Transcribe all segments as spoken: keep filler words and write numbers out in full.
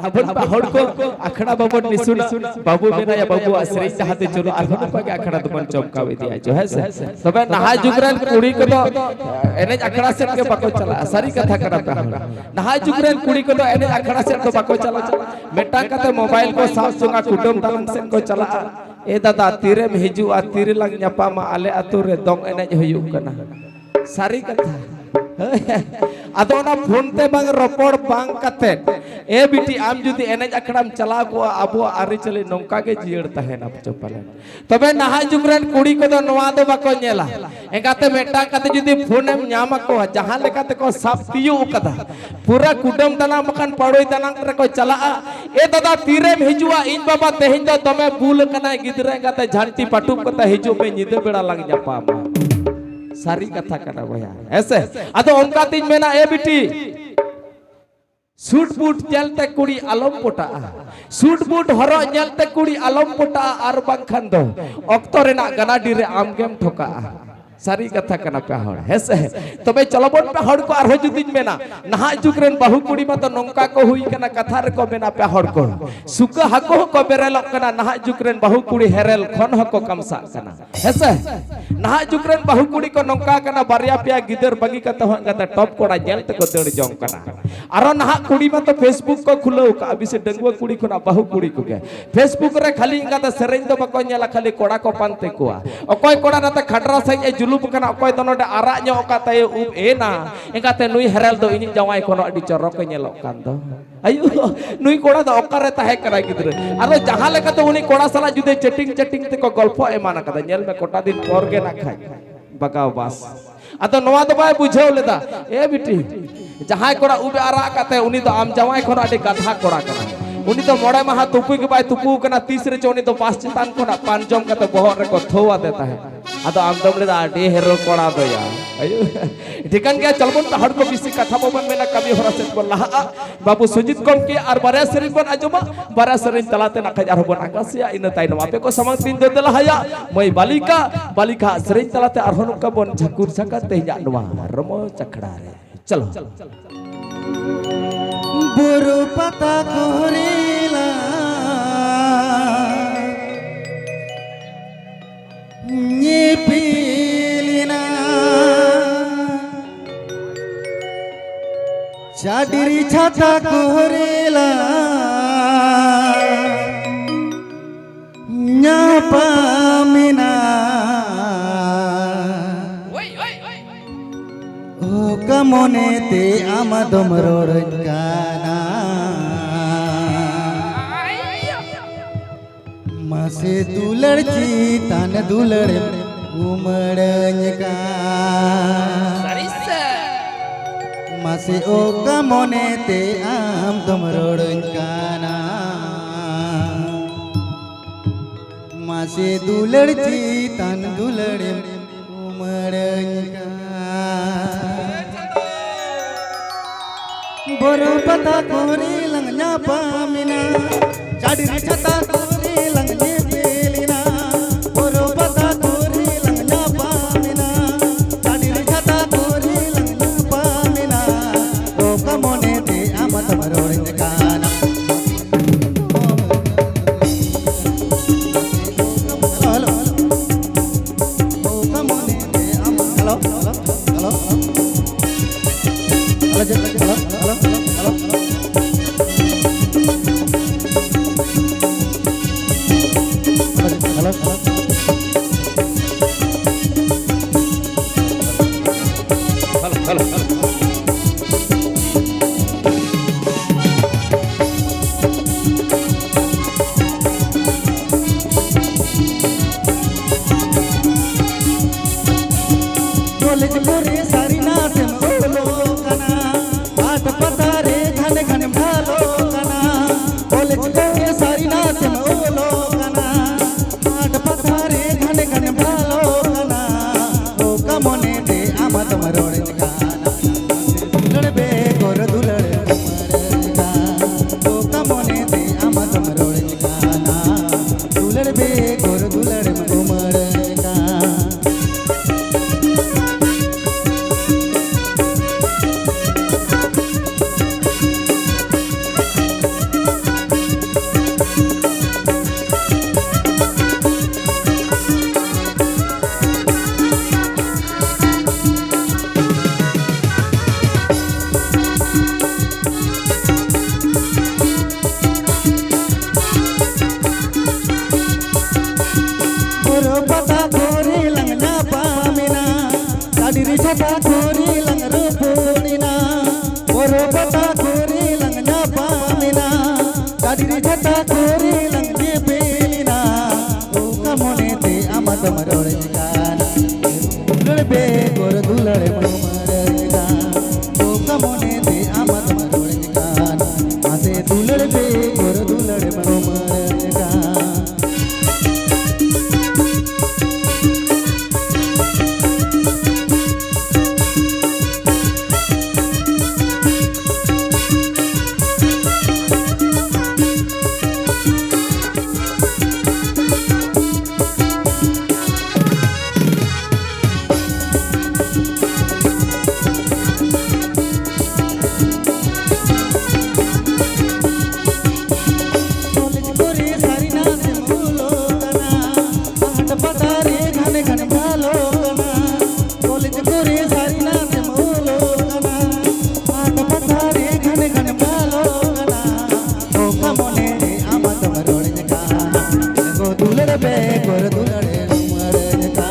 ᱟᱵᱚᱱ ᱯᱮ ᱦᱚᱲ ᱠᱚ ᱟᱠᱷᱲᱟ ᱵᱟᱵᱚᱱ ᱱᱤᱥᱩᱱᱟ, ᱵᱟᱵᱚ ᱢᱮᱱᱟ ᱭᱟ ᱵᱟᱹᱵᱩᱣᱟᱜ ᱥᱮᱨᱮᱧ ᱰᱟᱦᱟᱨ ᱛᱮ ᱪᱚᱞᱚ, ᱟᱨᱦᱚᱸ ᱱᱚᱝᱠᱟ ᱜᱮ ᱟᱠᱷᱲᱟ ᱫᱚᱵᱚᱱ ᱪᱚᱢᱠᱟᱣ ᱤᱫᱤᱭᱟ ᱪᱚ, ᱦᱮᱸ ᱥᱮ? ᱛᱚᱵᱮ ᱱᱟᱦᱟᱜ ᱡᱩᱜᱽ ᱨᱮᱱ ᱠᱩᱲᱤ ᱠᱚᱫᱚ ᱮᱱᱮᱡ ᱟᱠᱷᱲᱟ ᱥᱮᱫ ᱜᱮ ᱵᱟᱠᱚ ᱪᱟᱞᱟᱜᱼᱟ᱾ ᱥᱟᱹᱨᱤ ᱠᱟᱛᱷᱟ ᱠᱟᱱᱟ ᱯᱮ ᱦᱚᱲ᱾ ᱱᱟᱦᱟᱜ ᱡᱩᱜᱽ ᱨᱮᱱ ᱠᱩᱲᱤ ᱠᱚᱫᱚ ᱮᱱᱮᱡ ᱟᱠᱷᱲᱟ ᱥᱮᱫ ᱫᱚ ᱵᱟᱠᱚ ᱪᱟᱞᱟᱜᱼᱟ᱾ ᱢᱤᱫᱴᱟᱝ ᱠᱟᱛᱮ ᱢᱳᱵᱟᱭᱤᱞ ᱠᱚ ᱥᱟᱵ ᱡᱚᱝᱟ, ᱠᱩᱴᱟᱹᱢ ᱫᱟᱱᱟᱝ ᱥᱮᱫ ᱠᱚ ᱪᱟᱞᱟᱜᱼᱟ᱾ ᱮ ᱫᱟᱫᱟ, ᱛᱤᱨᱮᱢ ᱦᱤᱡᱩᱜᱼᱟ? ᱛᱤᱨᱮᱞᱟᱝ ᱧᱟᱯᱟᱢᱟ? ᱟᱞᱮ ᱟᱹᱛᱩ ᱨᱮ ᱫᱚᱝ ᱮᱱᱮᱡ ᱦᱩᱭᱩᱜ ᱠᱟᱱᱟ᱾ ᱥᱟᱹᱨᱤ ᱠᱟᱛᱷᱟ᱾ ᱟᱫᱚ ᱚᱱᱟ ᱯᱷᱳᱱ ᱛᱮ ᱵᱟᱝ ᱨᱚᱯᱚᱲ ᱵᱟᱝ ᱠᱟᱛᱮ, ᱮ ᱵᱤᱴᱤ, ᱟᱢ ᱡᱩᱫᱤ ᱮᱱᱮᱡ ᱟᱠᱷᱲᱟᱢ ᱪᱟᱞᱟᱣ ᱠᱚᱜᱼᱟ, ᱟᱵᱚᱣᱟᱜ ᱟᱹᱨᱤᱪᱟᱹᱞᱤ ᱱᱚᱝᱠᱟ ᱜᱮ ᱡᱤᱭᱟᱹᱲ ᱛᱟᱦᱮᱱᱟ ᱪᱚ ᱯᱟᱞᱮᱱ᱾ ᱛᱚᱵᱮ ᱱᱟᱦᱟᱜ ᱡᱩᱜᱽ ᱨᱮᱱ ᱠᱩᱲᱤ ᱠᱚᱫᱚ ᱱᱚᱣᱟ ᱫᱚ ᱵᱟᱠᱚ ᱧᱮᱞᱟ᱾ ᱮᱸᱜᱟᱛᱮ ᱢᱤᱫᱴᱟᱝ ᱠᱟᱛᱮ ᱡᱩᱫᱤ ᱯᱷᱳᱱᱮᱢ ᱧᱟᱢ ᱟᱠᱚᱣᱟ, ᱡᱟᱦᱟᱸ ᱞᱮᱠᱟ ᱛᱮᱠᱚ ᱥᱟᱵ ᱛᱤᱭᱳᱜ ᱠᱟᱫᱟ, ᱯᱩᱨᱟᱹ ᱠᱩᱰᱟᱹᱢ ᱫᱟᱱᱟᱝ ᱵᱟᱠᱷᱟᱱ ᱯᱟᱲᱳᱭ ᱫᱟᱱᱟᱝ ᱨᱮᱠᱚ ᱪᱟᱞᱟᱜᱼᱟ᱾ ᱮ ᱫᱟᱫᱟ, ᱛᱤᱨᱮᱢ ᱦᱤᱡᱩᱜᱼᱟ? ᱤᱧ ᱵᱟᱵᱟ ᱛᱮᱦᱮᱧ ᱫᱚ ᱫᱚᱢᱮ ᱵᱩᱞ ᱟᱠᱟᱱᱟᱭ, ᱜᱤᱫᱽᱨᱟᱹ ᱮᱸᱜᱟᱛᱮ ᱡᱷᱟᱹᱱᱴᱤ ᱯᱟᱹᱴᱩᱵ ᱠᱟᱛᱮ ᱦᱤᱡᱩᱜ ᱢᱮ, ᱧᱤᱫᱟᱹ ᱵᱮᱲᱟ ᱞᱟᱝ ᱧᱟᱯᱟᱢᱟ᱾ ᱥᱟᱹᱨᱤ ᱠᱟᱛᱷᱟ ᱠᱟᱱᱟ ᱵᱚᱭᱦᱟ, ᱦᱮᱸ ᱥᱮ? ᱟᱫᱚ ᱚᱱᱠᱟ ᱛᱤᱧ ᱢᱮᱱᱟ, ᱮ ᱵᱤᱴᱤ, ᱥᱩᱴ ᱵᱩᱴ ᱧᱮᱞ ᱛᱮ ᱠᱩᱲᱤ ᱟᱞᱚᱢ ᱯᱚᱴᱟᱜᱼᱟ᱾ ᱥᱩᱴ ᱵᱩᱴ ᱦᱚᱨᱚᱜ ᱧᱮᱞ ᱛᱮ ᱠᱩᱲᱤ ᱟᱞᱚᱢ ᱯᱚᱴᱟᱜᱼᱟ, ᱟᱨ ᱵᱟᱝᱠᱷᱟᱱ ᱫᱚ ᱚᱠᱛᱚ ᱨᱮᱱᱟᱜ ᱜᱟᱱᱟᱰᱤ ᱨᱮ ᱟᱢ ᱜᱮᱢ ᱴᱷᱚᱠᱟᱜᱼᱟ᱾ ᱥᱟᱹᱨᱤ ᱠᱟᱛᱷᱟ ᱠᱟᱱᱟ ᱯᱮ ᱦᱚᱲ, ᱦᱮᱸ ᱥᱮ? ᱛᱚᱵᱮ ᱪᱚᱞᱚ ᱵᱚᱱ ᱯᱮ ᱦᱚᱲ ᱠᱚ, ᱟᱨᱦᱚᱸ ᱡᱩᱫᱤᱧ ᱢᱮᱱᱟ, ᱱᱟᱦᱟᱜ ᱡᱩᱜᱽ ᱨᱮᱱ ᱵᱟᱹᱦᱩ ᱠᱩᱲᱤ ᱢᱟᱛᱚ ᱱᱚᱝᱠᱟ ᱠᱚ ᱦᱩᱭ ᱠᱟᱱᱟ, ᱠᱟᱛᱷᱟ ᱨᱮᱠᱚ ᱢᱮᱱᱟ ᱯᱮ ᱦᱚᱲ ᱠᱚ, ᱥᱩᱠᱟᱹ ᱦᱟᱹᱠᱩ ᱦᱚᱸᱠᱚ ᱵᱮᱨᱮᱞᱚᱜ ᱠᱟᱱᱟ, ᱱᱟᱦᱟᱜ ᱡᱩᱜᱽ ᱨᱮᱱ ᱵᱟᱹᱦᱩ ᱠᱩᱲᱤ ᱦᱮᱨᱮᱞ ᱠᱷᱚᱱ ᱦᱚᱸᱠᱚ ᱠᱟᱢᱥᱟᱜ ᱠᱟᱱᱟ᱾ ᱦᱮᱸᱥᱮ? ᱱᱟᱦᱟᱜ ᱡᱩᱜᱽ ᱨᱮᱱ ᱵᱟᱹᱦᱩ ᱠᱩᱲᱤ ᱠᱚ ᱱᱚᱝᱠᱟ ᱠᱟᱱᱟ, ᱵᱟᱨᱭᱟ ᱯᱮᱭᱟ ᱜᱤᱫᱟᱹᱨ ᱵᱟᱹᱜᱤ ᱠᱟᱛᱮ ᱦᱚᱸ ᱮᱸᱜᱟᱛᱮ ᱴᱚᱯ ᱠᱚᱲᱟ ᱧᱮᱞ ᱛᱮᱠᱚ ᱫᱟᱹᱲ ᱡᱚᱝ ᱠᱟᱱᱟ᱾ ᱟᱨᱚ ᱱᱟᱦᱟᱜ ᱠᱩᱲᱤ ᱢᱟᱛᱚ Facebook ᱠᱚ ᱠᱷᱩᱞᱟᱹᱣ ᱠᱟᱜᱼᱟ, ᱵᱮᱥᱤ ᱰᱟᱺᱜᱩᱣᱟᱹ ᱠᱩᱲᱤ ᱠᱷᱚᱱᱟᱜ ᱵᱟᱹᱦᱩ ᱠᱩᱲᱤ ᱠᱚᱜᱮ᱾ Facebook ᱨᱮ ᱠᱷᱟᱹᱞᱤ ᱮᱸᱜᱟᱛᱮ ᱥᱮᱨᱮᱧ ᱫᱚ ᱵᱟᱠᱚ ᱧᱮᱞᱟ, ᱠᱷᱟᱹᱞᱤ ᱠᱚᱲᱟ ᱠᱚ ᱯᱟᱱᱛᱮ ᱠᱚᱣᱟ᱾ ᱚᱠᱚᱭ ᱠᱚᱲᱟ ᱱᱟᱛᱮ ᱠᱷᱟᱰᱨᱟ ᱥᱟᱺᱦᱤᱡ ᱮ ᱡᱩᱞᱩᱯ ᱠᱟᱱᱟ, ᱚᱠᱚᱭ ᱫᱚ ᱱᱚᱰᱮ ᱟᱨᱟᱜ ᱧᱚᱜ ᱟᱠᱟᱫ ᱛᱟᱭᱟ ᱩᱵ ᱮᱱᱟ, ᱮᱸᱜᱟᱛᱮ ᱱᱩᱭ ᱦᱮᱨᱮᱞ ᱫᱚ ᱤᱧᱤᱡ ᱡᱟᱶᱟᱭ ᱠᱷᱚᱱ ᱦᱚᱸ ᱟᱹᱰᱤ ᱪᱚᱨᱚᱠ ᱮ ᱧᱮᱞᱚᱜ ᱠᱟᱱ ᱫᱚ᱾ ᱟᱭᱳ, ᱱᱩᱭ ᱠᱚᱲᱟ ᱫᱚ ᱚᱠᱟᱨᱮ ᱛᱟᱦᱮᱸ ᱠᱟᱱᱟᱭ ᱜᱤᱫᱽᱨᱟᱹ? ᱟᱫᱚ ᱡᱟᱦᱟᱸ ᱞᱮᱠᱟᱛᱮ ᱩᱱᱤ ᱠᱚᱲᱟ ᱥᱟᱞᱟᱜ ᱡᱩᱫᱤ ᱪᱮᱴᱤᱝ ᱪᱮᱴᱤᱝ ᱛᱮᱠᱚ ᱜᱚᱞᱯᱷᱚ ᱮᱢᱟᱱ ᱟᱠᱟᱫᱟ, ᱧᱮᱞ ᱢᱮ ᱠᱚᱴᱟ ᱫᱤᱱ ᱯᱚᱨ ᱜᱮ ᱱᱟᱜ ᱠᱷᱟᱡ ᱵᱟᱜᱟᱣ ᱵᱟᱥ᱾ ᱟᱫᱚ ᱱᱚᱣᱟ ᱫᱚ ᱵᱟᱭ ᱵᱩᱡᱷᱟᱹᱣ ᱞᱮᱫᱟ, ᱮ ᱵᱤᱴᱤ, ᱡᱟᱦᱟᱸᱭ ᱠᱚᱲᱟ ᱩᱵ ᱮ ᱟᱨᱟᱜ ᱟᱠᱟᱫ ᱛᱟᱭ, ᱩᱱᱤ ᱫᱚ ᱟᱢ ᱡᱟᱶᱟᱭ ᱠᱷᱚᱱ ᱟᱹᱰᱤ ᱜᱟᱫᱷᱟ ᱠᱚᱲᱟ ᱠᱟᱱᱟᱭ᱾ ᱩᱱᱤ ᱫᱚ ᱢᱚᱬᱮ ᱢᱟᱦᱟ ᱛᱩᱯᱩ ᱜᱮ ᱵᱟᱭ ᱛᱩᱯᱩ ᱟᱠᱟᱱᱟ, ᱛᱤᱥ ᱨᱮᱪᱚ ᱩᱱᱤ ᱫᱚ ᱵᱟᱥ ᱪᱮᱛᱟᱱ ᱠᱷᱚᱱᱟᱜ ᱯᱟᱱ ᱡᱚᱢ ᱠᱟᱛᱮ ᱵᱚᱦᱚᱜ ᱨᱮᱠᱚ ᱛᱷᱳᱣ ᱟᱫᱮ ᱛᱟᱦᱮᱸᱫ᱾ ᱟᱫᱚ ᱟᱢ ᱫᱚᱢ ᱞᱟᱹᱭᱫᱟ, "ᱟᱹᱰᱤ ᱦᱮᱨᱮᱞ ᱠᱚᱲᱟ ᱫᱚᱭᱟ᱾" ᱟᱭᱳ, ᱴᱷᱤᱠᱟᱹᱱ ᱜᱮᱭᱟ, ᱪᱚᱞ ᱵᱚᱱ ᱦᱚᱲ ᱠᱚ ᱵᱮᱥᱤ ᱠᱟᱛᱷᱟ ᱵᱟᱵᱚᱱ ᱢᱮᱱᱟ, ᱠᱟᱹᱢᱤ ᱦᱚᱨᱟ ᱥᱮᱫ ᱵᱚᱱ ᱞᱟᱦᱟᱜᱼᱟ᱾ ᱵᱟᱹᱵᱩ ᱥᱩᱡᱤᱛ ᱜᱚᱢᱠᱮ ᱟᱨ ᱵᱟᱨᱭᱟ ᱥᱮᱨᱮᱧ ᱵᱚᱱ ᱟᱸᱡᱚᱢᱟ, ᱵᱟᱨᱭᱟ ᱥᱮᱨᱮᱧ ᱛᱟᱞᱟᱛᱮ ᱱᱟᱜ ᱠᱷᱟᱡ ᱟᱨᱦᱚᱸ ᱵᱚᱱ ᱟᱸᱜᱟᱥᱮᱭᱟ, ᱤᱱᱟᱹ ᱛᱟᱭᱱᱚᱢ ᱟᱯᱮ ᱠᱚ ᱥᱟᱢᱟᱝ ᱛᱤᱧ ᱫᱟᱫᱟ ᱞᱟᱦᱟᱭᱟ᱾ ᱢᱟᱹᱭ ᱵᱟᱞᱤᱠᱟ, ᱵᱟᱞᱤᱠᱟ ᱥᱮᱨᱮᱧ ᱛᱟᱞᱟᱛᱮ ᱟᱨᱦᱚᱸ ᱱᱚᱝᱠᱟ ᱵᱚᱱ ᱡᱷᱟᱹᱠᱩᱨ ᱡᱷᱟᱠᱟ ᱛᱮᱦᱮᱧᱟᱜ ᱱᱚᱣᱟ ᱨᱚᱢᱚᱡᱽ ᱟᱠᱷᱲᱟ ᱨᱮ᱾ ᱪᱚᱞᱚ᱾ ᱵᱩᱨᱩ ᱯᱟᱛᱟ ᱠᱚᱨᱮ ᱞᱟᱝ ᱧᱮᱯᱮᱞᱮᱱᱟ᱾ ᱪᱟᱹᱰᱨᱤ ᱪᱷᱟᱛᱟ ᱠᱚᱨᱮ ᱞᱟᱝ ᱧᱟᱯᱟᱢᱮᱱᱟ᱾ ᱚᱠᱟ ᱢᱚᱱᱮᱛᱮ ᱟᱢ ᱫᱚᱢ ᱨᱚᱲᱟᱹᱧ ᱠᱟᱱᱟ? ᱢᱟᱥᱮ ᱫᱩᱞᱟᱹᱲ ᱪᱮᱛᱟᱱ ᱫᱩᱞᱟᱹᱲᱮᱢ ᱩᱢᱟᱹᱲᱟᱹᱧ ᱠᱟᱱ᱾ ᱢᱟᱥᱮ ᱚᱠᱟ ᱢᱚᱱᱮᱛᱮ ᱟᱢ ᱫᱚᱢ ᱨᱚᱲᱟᱹᱧ ᱠᱟᱱᱟ? ᱢᱟᱥᱮ ᱫᱩᱞᱟᱹᱲ ᱪᱮᱛᱟᱱ ᱫᱩᱞᱟᱹᱲᱮᱢ ᱩᱢᱟᱹᱲᱟᱹᱧ ᱠᱟᱱ᱾ ᱵᱚᱨᱚ ᱯᱟᱛᱟ ᱠᱚᱨᱮ ᱞᱟᱝ ᱧᱟᱯᱟᱢᱮᱱᱟ, ᱪᱟᱹᱰᱨᱤ ᱪᱷᱟᱛᱟ ᱠᱚᱨᱮ ᱞᱟᱝ ᱧᱮᱯᱮᱞᱮᱱᱟ᱾ ᱵᱚᱨᱚ ᱯᱟᱛᱟ ᱠᱚᱨᱮ ᱞᱟᱝ ᱧᱟᱯᱟᱢᱮᱱᱟ, ᱪᱟᱹᱰᱨᱤ ᱪᱷᱟᱛᱟ ᱠᱚᱨᱮ ᱞᱟᱝ ᱧᱟᱯᱟᱢᱮᱱᱟ᱾ ᱚᱠᱟ ᱢᱚᱱᱮᱛᱮ ᱟᱢ ᱫᱚᱢ ᱨᱚᱲᱟᱹᱧ ᱠᱟᱱᱟ? Hello, hello, hello. Hello, hello, hello, hello. Hello, hello, hello, hello. ᱯᱟᱛᱟ ᱠᱚᱨᱮ ᱞᱟᱝ ᱧᱟᱯᱟᱢᱮᱱᱟ, ᱠᱟᱰᱤᱨᱤ ᱪᱷᱟᱛᱟ ᱠᱚᱨᱮ ᱞᱟᱝ ᱨᱚᱯᱚᱲᱮᱱᱟ᱾ ᱵᱚᱨᱚ ᱯᱟᱛᱟ ᱠᱚᱨᱮ ᱞᱟᱝ ᱧᱟᱯᱟᱢᱮᱱᱟ, ᱠᱟᱰᱤᱨᱤ ᱪᱷᱟᱛᱟ ᱠᱚᱨᱮ ᱞᱟᱝ ᱧᱮᱯᱮᱞᱮᱱᱟ᱾ ᱚᱠᱟ ᱢᱚᱱᱮᱛᱮ ᱟᱢ ᱫᱚᱢ ᱨᱚᱲᱮᱫ ᱠᱟᱱᱟ? ᱫᱩᱞᱟᱹᱲ ᱵᱮᱜᱚᱨ ᱫᱩᱞᱟᱹᱲ ᱮᱢ ᱩᱢᱟᱹᱨᱮᱫ ᱠᱟᱱ? ᱚᱠᱟ ᱢᱚᱱᱮᱛᱮ ᱟᱢ ᱫᱚᱢ ᱨᱚᱲᱮᱫ ᱠᱟᱱ? ᱢᱟᱥᱮ ᱫᱩᱞᱟᱹᱲ ᱵᱮᱜᱚᱨ ᱫᱩᱞᱟᱹᱲ ᱮᱢ ᱩᱢᱟᱹᱨᱮᱫ ᱠᱟᱱ? ᱠᱚᱞᱮᱡᱽ ᱠᱚᱨᱮ ᱥᱟᱨᱤᱱᱟ ᱥᱮᱢ ᱚᱞᱚᱜ ᱠᱟᱱᱟ, ᱦᱟᱴ ᱯᱟᱛᱟ ᱨᱮ ᱜᱷᱟᱱᱮ ᱜᱷᱟᱱᱮ ᱧᱮᱞᱚᱜ ᱠᱟᱱᱟ᱾ ᱠᱚᱞᱮᱡᱽ ᱠᱚᱨᱮ ᱥᱟᱨᱤᱱᱟ ᱥᱮᱢ ᱚᱞᱚᱜ ᱠᱟᱱᱟ, ᱦᱟᱴ ᱯᱟᱛᱟ ᱨᱮ ᱜᱷᱟᱱᱮ ᱜᱷᱟᱱᱮ ᱧᱮᱞᱚᱜ ᱠᱟᱱᱟ᱾ ᱚᱠᱟ ᱢᱚᱱᱮ ᱨᱮ ᱟᱢ ᱫᱚᱢ ᱨᱚᱲᱮᱫ ᱠᱟᱱᱟ? ᱜᱚ ᱫᱩᱞᱟᱹᱲ ᱵᱮᱜᱚᱨ ᱫᱩᱞᱟᱹᱲ ᱨᱩᱢᱟᱹᱲ ᱞᱮᱠᱟ᱾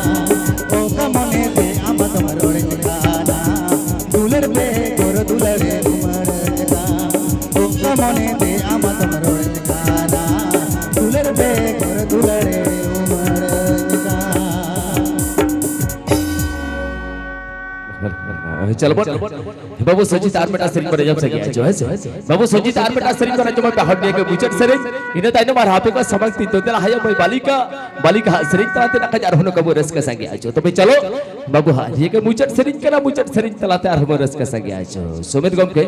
ᱚᱠᱟ ᱢᱚᱱᱮ ᱛᱮ ᱟᱢ ᱫᱚᱢ ᱨᱚᱲᱮᱫ ᱠᱟᱱᱟ? ᱫᱩᱞᱟᱹᱲ ᱵᱮᱜᱚᱨ ᱫᱩᱞᱟᱹᱲ ᱨᱩᱢᱟᱹᱲ ᱞᱮᱠᱟ᱾ ᱚᱠᱟ ᱢᱚᱱᱮ ᱛᱮ ᱟᱢ ᱫᱚᱢ ᱨᱚᱲᱮᱫ ᱠᱟᱱᱟ? ᱫᱩᱞᱟᱹᱲ ᱵᱮᱜᱚᱨ ᱫᱩᱞᱟᱹᱲ ᱨᱩᱢᱟᱹᱲ ᱞᱮᱠᱟ᱾ ᱪᱚᱞᱚ ᱵᱚᱱ ᱵᱟᱹᱵᱩ ᱥᱚᱡᱤᱛ ᱟᱨ ᱢᱤᱫᱴᱟᱝ ᱥᱮᱨᱮᱧ ᱵᱚᱱ ᱟᱸᱡᱚᱢ ᱥᱟᱸᱜᱮᱭᱟ ᱪᱚ, ᱦᱮᱸ ᱥᱮ? ᱵᱟᱹᱵᱩ ᱥᱚᱡᱤᱛ ᱟᱨ ᱢᱤᱫᱴᱟᱝ ᱥᱮᱨᱮᱧ ᱵᱚᱱ ᱟᱸᱡᱚᱢᱟ, ᱦᱚᱲ ᱱᱤᱭᱟᱹ ᱜᱮ ᱢᱩᱪᱟᱹᱫ ᱥᱮᱨᱮᱧ᱾ ᱤᱱᱟᱹ ᱛᱟᱭᱱᱚᱢ ᱟᱨ ᱦᱟᱯᱮ ᱠᱚ ᱥᱟᱢᱟᱝ ᱛᱤᱧ ᱫᱚ ᱫᱮᱞᱟ ᱦᱟᱭᱟ ᱢᱟᱹᱭ ᱵᱟᱞᱤᱠᱟ, ᱵᱟᱞᱤᱠᱟ ᱦᱟᱸᱜ ᱥᱮᱨᱮᱧ ᱛᱟᱞᱟ ᱛᱮ ᱱᱟᱜ ᱠᱷᱟᱡ ᱟᱨᱦᱚᱸ ᱱᱚᱝᱠᱟ ᱵᱚ ᱨᱟᱹᱥᱠᱟᱹ ᱥᱟᱸᱜᱮᱭᱟ ᱪᱚ᱾ ᱛᱚᱵᱮ ᱪᱚᱞᱚ ᱵᱟᱹᱵᱩ ᱦᱟᱸᱜ ᱱᱤᱭᱟᱹ ᱜᱮ ᱢᱩᱪᱟᱹᱫ ᱥᱮᱨᱮᱧ ᱠᱟᱱᱟ, ᱢᱩᱪᱟᱹᱫ ᱥᱮᱨᱮᱧ ᱛᱟᱞᱟ ᱛᱮ ᱟᱨᱦᱚᱸ ᱵᱚ ᱨᱟᱹᱥᱠᱟᱹ ᱥᱟᱸᱜᱮᱭᱟ ᱪᱚ᱾ ᱥᱩᱢᱤᱛ ᱜᱚᱢᱠᱮ,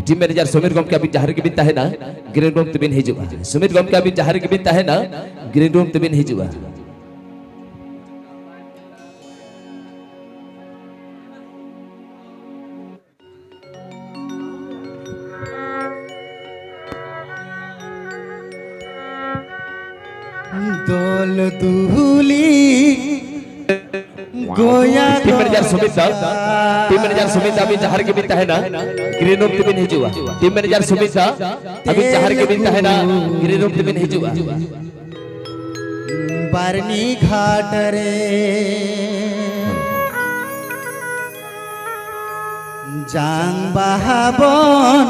ᱴᱤᱢ ᱢᱮᱱᱮᱡᱟᱨ ᱥᱩᱢᱤᱛ ᱜᱚᱢᱠᱮ, ᱟᱹᱵᱤᱱ ᱡᱟᱦᱟᱸ ᱨᱮᱜᱮ ᱵᱤᱱ ᱛᱟᱦᱮᱱᱟ, ᱜᱨᱤᱱ ᱨᱩᱢ ᱛᱮᱵᱤᱱ ᱦᱤᱡᱩᱜᱼᱟ᱾ ᱥᱩᱢᱤᱛ ᱜᱚᱢᱠᱮ, ᱟᱹᱵᱤᱱ ᱡᱟᱦᱟᱸ ᱨᱮᱜᱮ ᱵᱤᱱ ᱛᱟᱦᱮᱱᱟ, ᱜᱨᱤᱱ ᱨᱩᱢ ᱛᱮᱵᱤᱱ ᱦᱤᱡᱩᱜᱼᱟ᱾ ᱫᱚᱞ ᱫᱩᱞᱤ ᱜᱚᱭᱟ ᱴᱤᱢ ᱢᱮᱱᱮᱡᱟᱨ ᱥᱩᱢᱤᱛ ᱫᱟ, ᱴᱤᱢ ᱢᱮᱱᱮᱡᱟᱨ ᱥᱩᱢᱤᱛ ᱫᱟ, ᱟᱹᱵᱤᱱ ᱡᱟᱦᱟᱸ ᱨᱮᱜᱮ ᱵᱤᱱ ᱛᱟᱦᱮᱱᱟ, ᱜᱨᱤᱱ ᱨᱩᱢ ᱛᱮᱵᱤᱱ ᱦᱤᱡᱩᱜᱼᱟ᱾ ᱴᱤᱢ ᱢᱮᱱᱮᱡᱟᱨ ᱥᱩᱢᱤᱛ ᱫᱟ, ᱟᱹᱵᱤᱱ ᱡᱟᱦᱟᱸ ᱨᱮᱜᱮ ᱵᱤᱱ ᱛᱟᱦᱮᱱᱟ, ᱜᱨᱤᱱ ᱨᱩᱢ ᱛᱮᱵᱤᱱ ᱦᱤᱡᱩᱜᱼᱟ᱾ ᱵᱟᱨᱱᱤ ᱜᱷᱟᱴ ᱨᱮ ᱡᱟᱝ ᱵᱟᱦᱟ ᱵᱚᱱ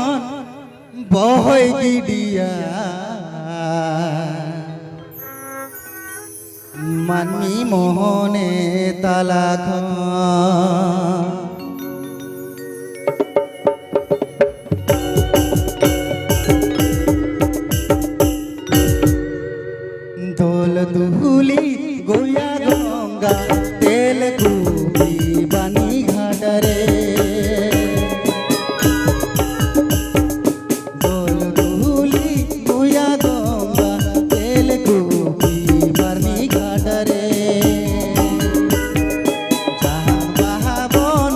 ᱵᱚᱦᱚᱭ ᱜᱤᱰᱤᱭᱟ ᱢᱟᱹᱱᱢᱤ ᱢᱚᱱᱮ ᱛᱟᱞᱟ ᱠᱷᱚᱱ᱾ ᱫᱳᱞ ᱫᱩᱞᱤ ᱜᱚᱭᱟ ᱜᱚᱝᱜᱟ ᱛᱮᱞᱠᱩᱯᱤ ᱵᱟᱱᱤ ᱜᱷᱟᱴ ᱨᱮ᱾ ᱫᱳᱞ ᱫᱩᱞᱤ ᱜᱚᱭᱟ ᱜᱚᱝᱜᱟ ᱛᱮᱞᱠᱩᱯᱤ ᱵᱟᱱᱤ ᱜᱷᱟᱴ ᱨᱮ᱾ ᱡᱟᱦᱟᱸ ᱵᱟᱦᱟ ᱵᱚᱱ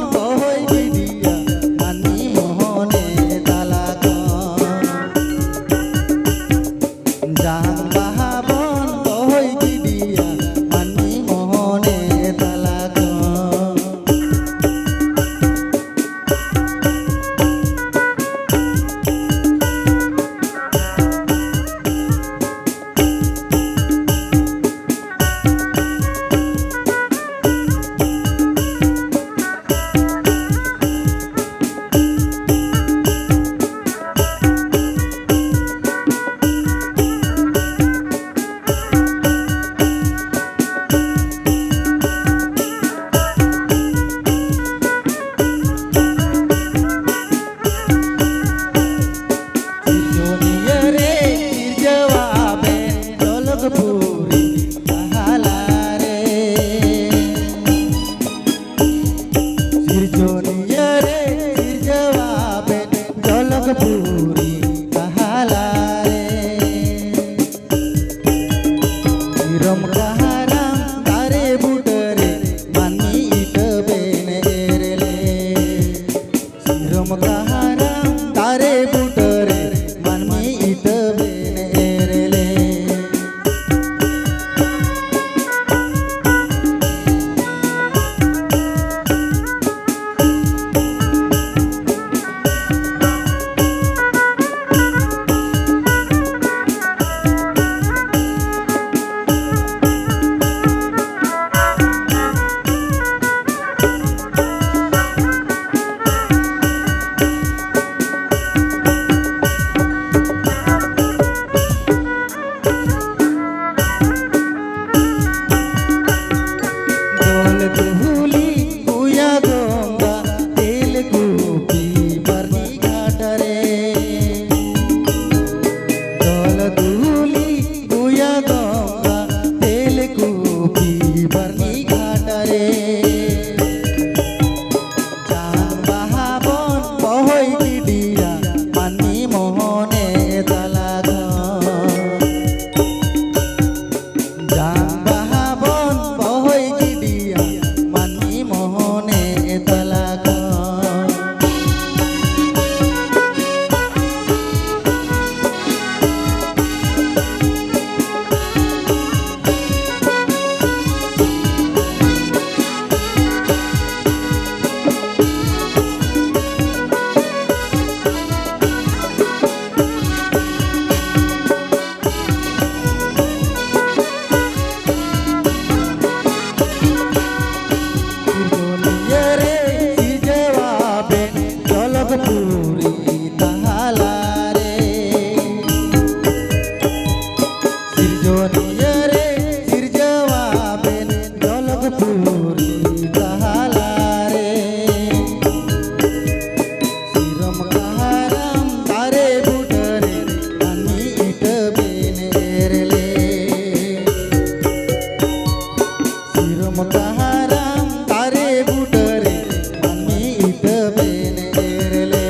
ᱛᱟᱦᱟᱨᱟᱢ ᱫᱟᱨᱮ ᱵᱩᱴᱟᱹᱨᱮ ᱢᱟᱹᱱᱢᱤ ᱤᱛᱟᱹ ᱵᱮᱱ ᱮᱨ ᱞᱮ᱾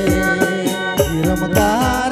ᱜᱤᱨᱟᱹᱢ ᱛᱟᱦᱟᱨᱟᱢ